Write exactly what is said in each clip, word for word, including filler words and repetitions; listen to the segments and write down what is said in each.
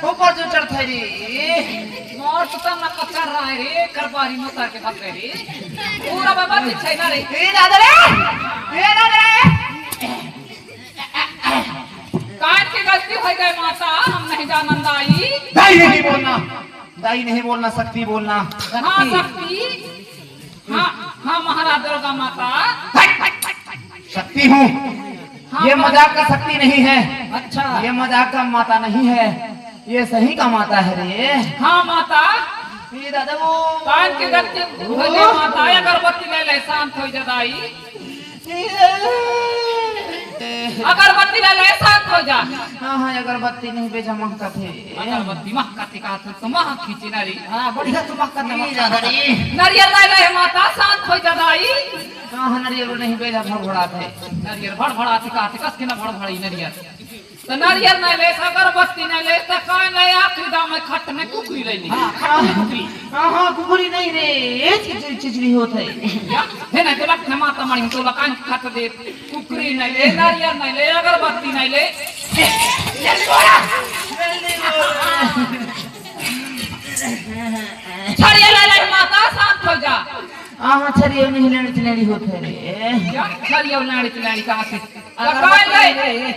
ऊपर जो चढ़थे रे। मोर तो तब ना पकड़ रहा है रे, करबारी मोता के भग रे। पूरा बाबा पीछे ना रे। ए दादा रे, ए दादा रे। कान के गलती हो गए माता, हम नहीं जानन दाई। दाई नहीं बोलना, दाई नहीं बोलना, शक्ति बोलना। हाँ शक्ति। हाँ, हाँ महाराज दुर्गा माता। शक्ति हूँ। हाँ, ये माता। मजाक का शक्ति नहीं है। अच्छा। ये मजाक का माता नहीं है, ये सही का माता है रे। हाँ माता। ये दादा वो कान के गलती हो गए माता, अगरबत्ती ले ले, शांत हो जा दाई। अगरबत्ती ले ले, शांत हो जा। हाँ, हाँ, अगरबत्ती नहीं बेचा, महकथे। अगरबत्ती महकथे कहा तो, तो महक खींची ना रे। हाँ, बढ़िया तो महकथे, नहीं महकथे। ज्यादा रे। नरियल ले ले माता, शांत हो जा दाई। हाँ, हाँ, नरियल नहीं बेचा, भड़भड़ाथे। नरियल भड़भड़ाथे कहा तो, कस के ना भड़भड़ाई नरियल। तो नरियल नहीं ले, अगरबत्ती नहीं ले, तो कान ले, आखिरी दाम में खट में कुकरी ले ली। हाँ, खट में कुकरी। हाँ, हाँ, कुकरी नहीं रे, ये चीज, चीज नहीं होता है। या, हे नहीं तो लख माता मणि तो लकान खट दे, कुकरी नहीं ले, नरियल नहीं ले, अगरबत्ती नहीं ले। छड़िया ले ले माता, शांत हो जा। हाँ, हाँ, छड़िया नहीं लेनी, लेनी होता है रे। या, छड़िया लेनी, लेनी कहाँ से? तो कान ले।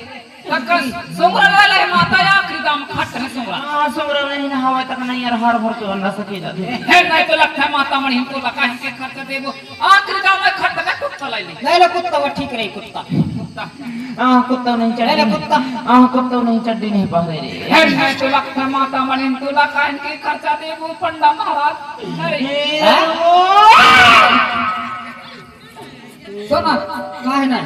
तक सुंगरा ले ले माता, आखिरी दाम खट में सुंगरा। हाँ, सुंगरा नहीं ना हवा तक नहीं यार, हाड़ भर तो अंडा सके जाते। हे नहीं तो लख माता मणि हमको लगा है के खर्च देबो। आखिरी दाम में खट में कुत्ता ले ले। ले ले कुत्ता, वो ठीक रही कुत्ता। कुत्ता। हाँ, कुत्ता नहीं ले ले चड्डी। कुत्ता। हाँ, कुत्ता नहीं चड्डी नहीं पहरे रे। हे नहीं तो लख माता मणि हमको लगा है के खर्चा देबो पंडा महाराज। अरे। हे हैं? सुना, काहे ना?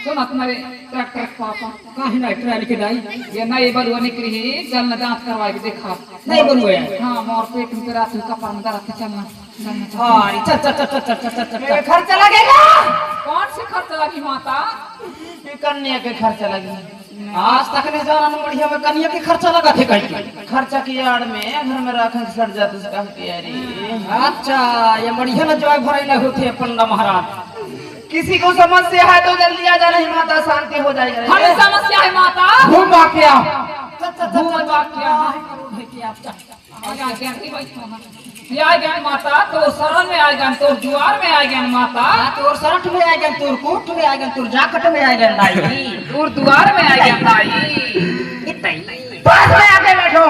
सुना तुम्हारे ट्रैक्टर पापा। काहे ना ट्रैल के दाई? ये नई बलुआ निकली ही, चल न जांच करवा के देखा। नई बलुआ है? हाँ, मोर पेट में रात में कपर में दर्द है, चल ना, चल ना, चल ना। अरे, चल, चल, चल। ये खर्च लगेगा। कौन से खर्च लगी माता? ये कन्या के खर्च लगी। आज तक नहीं जाना न बढ़िया में कन्या के खर्चा लगा थे कहीं के। खर्चा की आड़ में घर में रखन सड़ जाते से कह के अरे। अच्छा, ये बढ़िया न जय भरे न होते पंडा महाराज। किसी को समस्या है तो जल्दी आ जाना ही माता, शांति हो जाएगा। हमें समस्या है माता। घूम भाग क्या? घूम भाग क्या? आ गया, आ गया, आ गया माता, तोर शरण में आ गया, तोर द्वार में आ गया माता। हाँ, तोर शरण में आ गया, तोर कोट में आ गया, तोर जाकट में आ गया दाई। तोर द्वार में आ गया दाई। इतनी। पास में आके बैठो।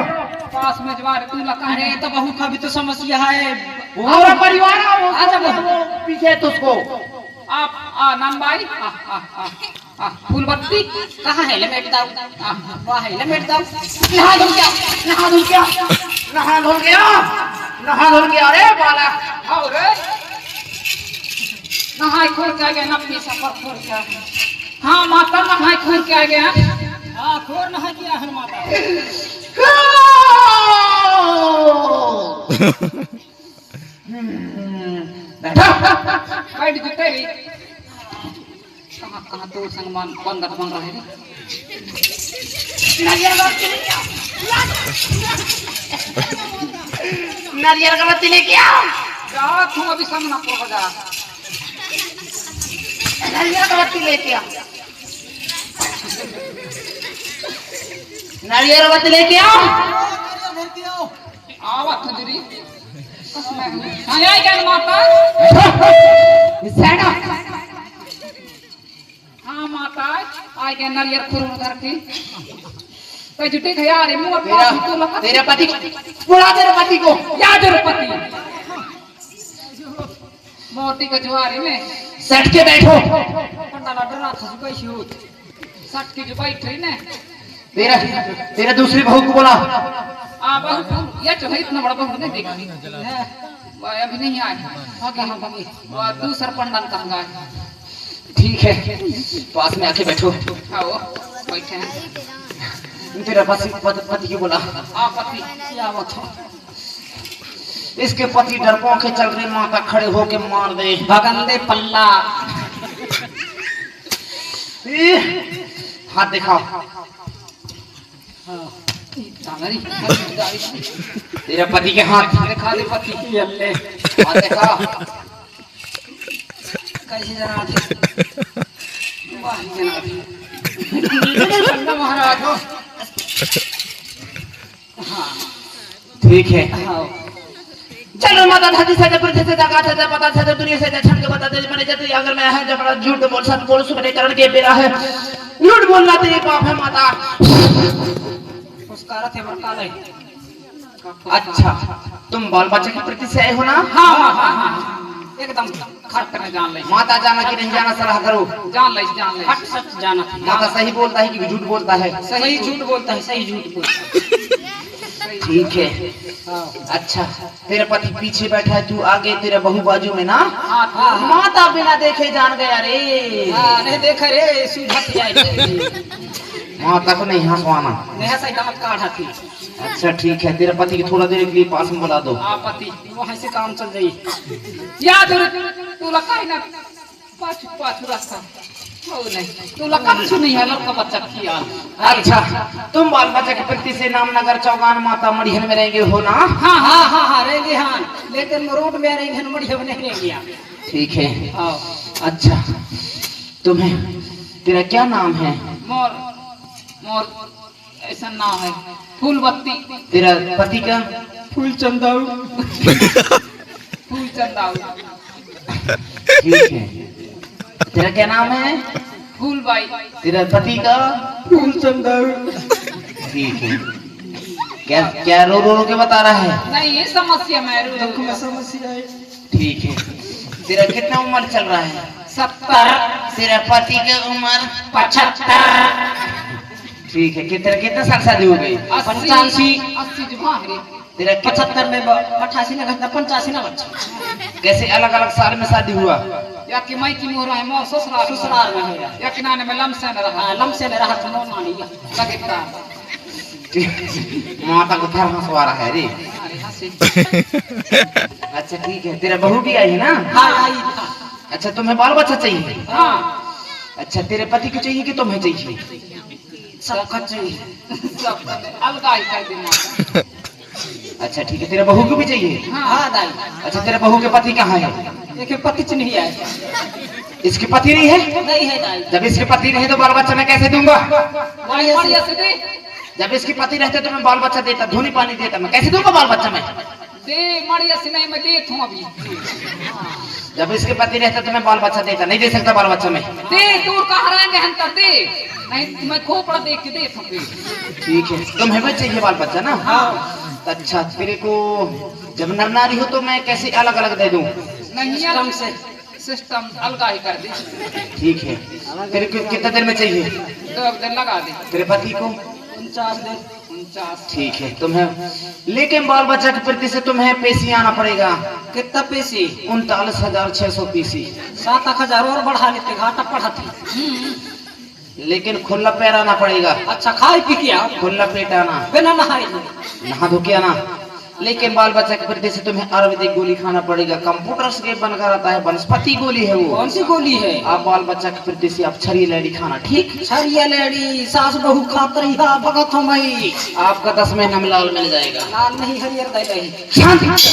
पास में द्वार तू लगा। अरे, तो बहू का भी तो समस्या है। पूरा परिवार आओ, आ जा, वो पीछे तुझको। आप, आ, नाम भाई, आ, आ, आ। आ, फूल बत्ती कहाँ है? ले मेट दाऊ। आ, वहाँ है, ले मेट दाऊ। नहा धुल गया, नहा धुल गया, नहा धुल गया, नहा धुल गया रे बालक। आओ रे। नहाए खोर के आ गया, नपनी सफर खोर के आ गया। हाँ, माता नहाए खोर के आ गया। हाँ, खोर नहा गया है माता। बैठो। बैठ जूते रे। कहाँ, कहाँ तोर संग मन बंदर बन रहे रे? नरियर का बत्ती लेके आओ। नरियर का बत्ती लेके आओ। जा, तू अभी संग ना पड़ जा। नरियर का बत्ती लेके आओ। नरियर का बत्ती लेके आओ। आवा खुजरी। हाँ, आई गया माता। बैठो। बैठो। हाँ माता, आई गया नरियर खुरम धर के। तो जुटे गया रे मुंह तेरा, तू लगा। तेरे पति को, बुला तेरे पति को। या तेरे पति। मोती का जुआरी में। सट के बैठो। पंडा ला डरा था, कैसी हो? सट के जो बैठ रही ने। तेरा, तेरा दूसरी बहू को बुला। आ, बहू, ये जो है इतना बड़ा बहू नहीं देखा। वह अभी नहीं आए। हाँ, कहाँ बनी? वह दूसरा पंडा कहाँ गए? ठीक है, पास में आके बैठो। आओ, बैठे हैं। तेरा पति, पति, पति को बुला। आ, पति, क्या बात है? इसके पति डरपोक के चल रहे, माता खड़े होके मार दे। भगन दे पल्ला। ए, हाथ दिखाओ। हाँ। तेरा पति के हाथ। दिखा दे पति। ये ले। हाथ दिखा। कैसे जना थे? वाह, जना थे। महाराज हो। ठीक है। हाँ। चलो माता धरती से, पृथ्वी से, जगत से, पता से, दुनिया से, छन के बता दे, मैंने जब अगर मैं है, जब बड़ा झूठ बोल, सच बोल, सुपरीकरण के बेरा है। झूठ बोलना तेरे पाप है माता। उसका रथ है, बड़का नहीं। अच्छा, तुम बाल बच्चा के प्रति से आए हो ना? हाँ, हाँ, हाँ, हाँ। एकदम खट में जान ले। माता जाना कि नहीं जाना, सलाह करो। जान ले, जान ले। खट सच जाना। माता सही बोलता है कि झूठ बोलता है? सही झूठ बोलता है, सही झूठ बोलता है। ठीक है। हाँ। अच्छा, तेरा पति पीछे बैठा है, तू आगे, तेरा बहू बाजू में ना? हाँ, हाँ, हाँ। माता बिना देखे जान गया रे। हाँ, नहीं देखा रे, सूझत जाए। माता को नहीं हंसवाना। नहीं हंसाई, दांत काढ़ा थी। अच्छा, ठीक है, तेरा पति को थोड़ा देर के लिए पास में बुला दो। हाँ, पति, वहीं से काम चल जाई। याद हो, तू लगा ही ना। पाछू, पाछू रास्ता। हो नहीं। तू लगा कुछ नहीं है, लड़का बच्चा खियाल। अच्छा, तुम बाल बच्चा के प्रति से नाम नगर चौगान माता मड़िहन में रहेंगे हो ना? हाँ, हाँ, हाँ, हाँ, रहेंगे, हाँ। लेकिन रोड में रहेंगे, मड़िहन में नहीं रहेंगे आप। ठीक है। हाँ। अच्छा, तुम्हें, तेरा क्या नाम है? मोर, मोर ऐसा नाम है फूल बत्ती। तेरा पति का? फूल चंदाऊ। फूल चंदाऊ। ठीक है। तेरा क्या नाम है? फूलबाई। तेरा पति का? फूल चंदाऊ। ठीक है। क्या, क्या रो रो रो के बता रहा है? नहीं, ये समस्या मैं रो दुख में समस्या है। ठीक है। तेरा कितना उम्र चल रहा है? सत्तर। तेरा पति का उम्र? पचहत्तर। ठीक है। कितने, कितने साल शादी हो गई? अस्सी। पंचासी। अस्सी जुबान रे। तेरा क्या? पचहत्तर में ब-, अट्ठासी ना घटना, पंचासी ना बच्चा। कैसे अलग-अलग साल में शादी हुआ? या कि मायके में रहा है, मोर ससुराल में। ससुराल में है। या कि नाने में लमसम रहा। हाँ, लमसम रहा तो मोर मानी। लगता। माता को फिर हंसवा रहा है रे। अरे, हंसी। अच्छा, ठीक है, तेरा बहू भी आई है ना? हाँ, आई। अच्छा, तुम्हें बाल बच्चा चाहिए? हाँ। अच्छा, तेरे पति को चाहिए कि तुम्हें चाहिए? सबका चाहिए। सबका अलगा ही कर देना। अच्छा, ठीक है, तेरे बहू को भी चाहिए? हाँ, दाई। अच्छा, तेरे बहू के पति कहाँ है? एक पति नहीं है। इसके पति नहीं है? नहीं है, दाई। जब इसके पति नहीं है, तो बाल बच्चा मैं कैसे दूंगा? बढ़िया से दे। जब इसके पति रहते, तो मैं बाल बच्चा देता, धूनी पानी देता, मैं कैसे दूंगा बाल बच्चा मैं? दे, मड़िया से नहीं, मैं देत हूँ अभी। जब इसके पति रहता, तो मैं बाल बच्चा देता, नहीं दे सकता बाल बच्चा मैं। दे, दूर कहाँ रहेंगे हम, तब दे। नहीं, मैं खोपड़ा देख के देत हूँ फिर। ठीक है, तुम्हें भी चाहिए बाल बच्चा ना? हाँ। अच्छा, तेरे को जब नर नारी हो, तो मैं कैसे अलग-अलग दे दूं? नहीं, सिस्टम से। सिस्टम अलगा ही कर दे। ठीक है, तेरे को कितना देर में चाहिए? दो दिन लगा दे। तेरे पति को? उनचास दिन। उनचास। ठीक है, तुम्हें लेकिन बाल बच्चा के प्रति से तुम्हें पेशी आना पड़ेगा। कितना पेशी? उनतालीस हजार छह सौ पेशी। सात आठ हजार और बढ़ा लेते, घाटा पड़त है। लेकिन खुला पैर आना पड़ेगा। अच्छा, खाए पी के आओ। खुला पेट आना। बिना नहाए धोए। नहा धो के आना। लेकिन बाल बच्चा के प्रति से तुम्हें आयुर्वेदिक गोली खाना पड़ेगा। कंप्यूटर से बनकर आता है, वनस्पति गोली है वो। कौन सी गोली है? आप बाल बच्चा के प्रति से आप छरिया लेडी खाना, ठीक? छरिया लेडी, सास बहू खात रही है, भगत हूँ मैं। आपका दस महीना में लाल मिल जाएगा। लाल नहीं, हरियर दे रही। शांति।